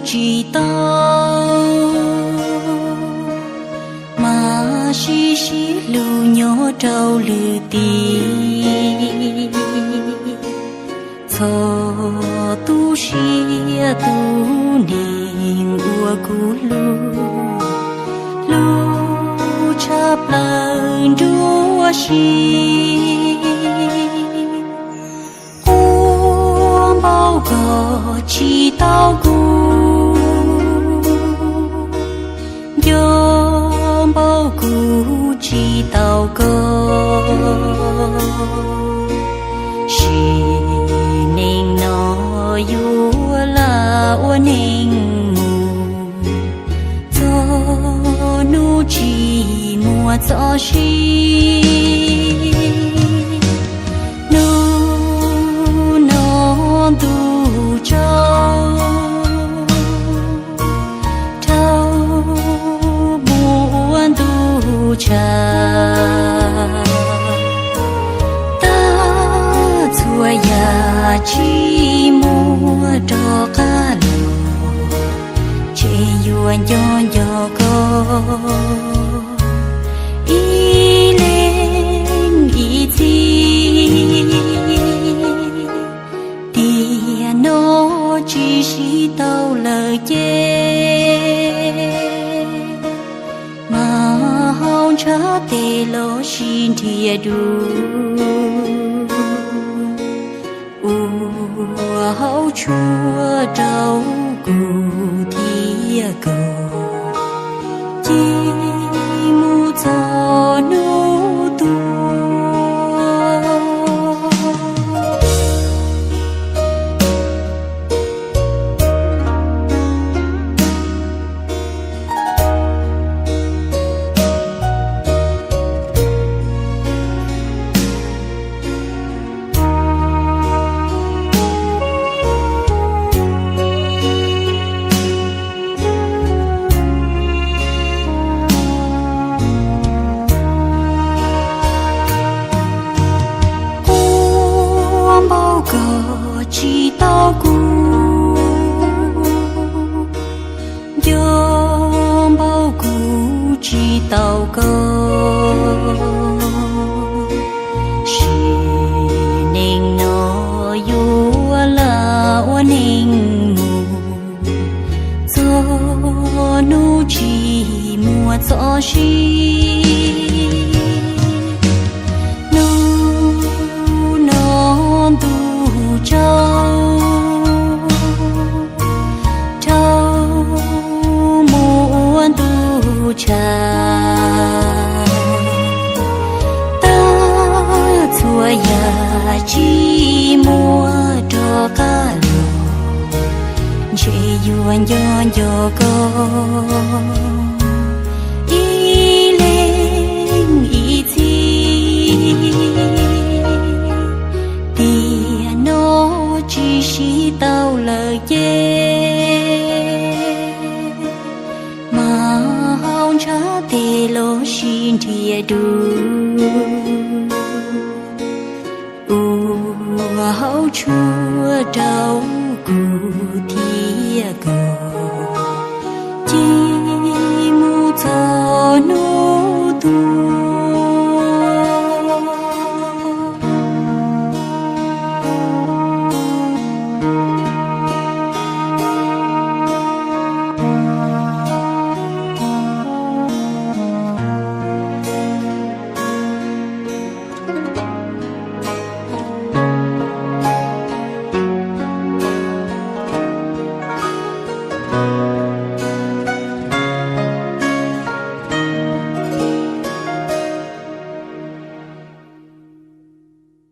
tsis tau, mas sib sib hlub nyob rau lwm tim. Txog tu siab tus neeg uas kuv hlub, hlub tshaj plaws nruab si. Quaj npaum koj tsis tau kuv, nco npaum kuv tsis tau koj. Sim neej no yuav lam ua neej mus, txog hnub tsis muaj txoj sia. Hnub no ntuj tsaus, rau mus ua ntuj tshav, tag txhua yam tsis muaj rov qab los, ntshe yuav nco nco koj ib leeg ib txhis. Tiam no tsis sib tau lawm ces, mas haus ntshav tes los sis nrhiav dua ua hauv tshua rau kuv thiab koj, cia mus txog hnub tuag. Quaj npaum koj tsis tau kuv, nco npaum kuv tsis tau koj. Sim neej no yuav lam ua neej mus, txog hnub tsis muaj txoj sia. Hnub no ntuj tsaus, rau mus ua ntuj tshav, tag txhua yam tsis muaj rov qab los, ntshe yuav nco nco koj ib leeg ib txhis. Tiam no tsis sib tau lawm ces, mas haus ntshav tes los sis nrhiav dua ua hauv tshua rau kuv thiab koj, cia mus txog hnub tuag.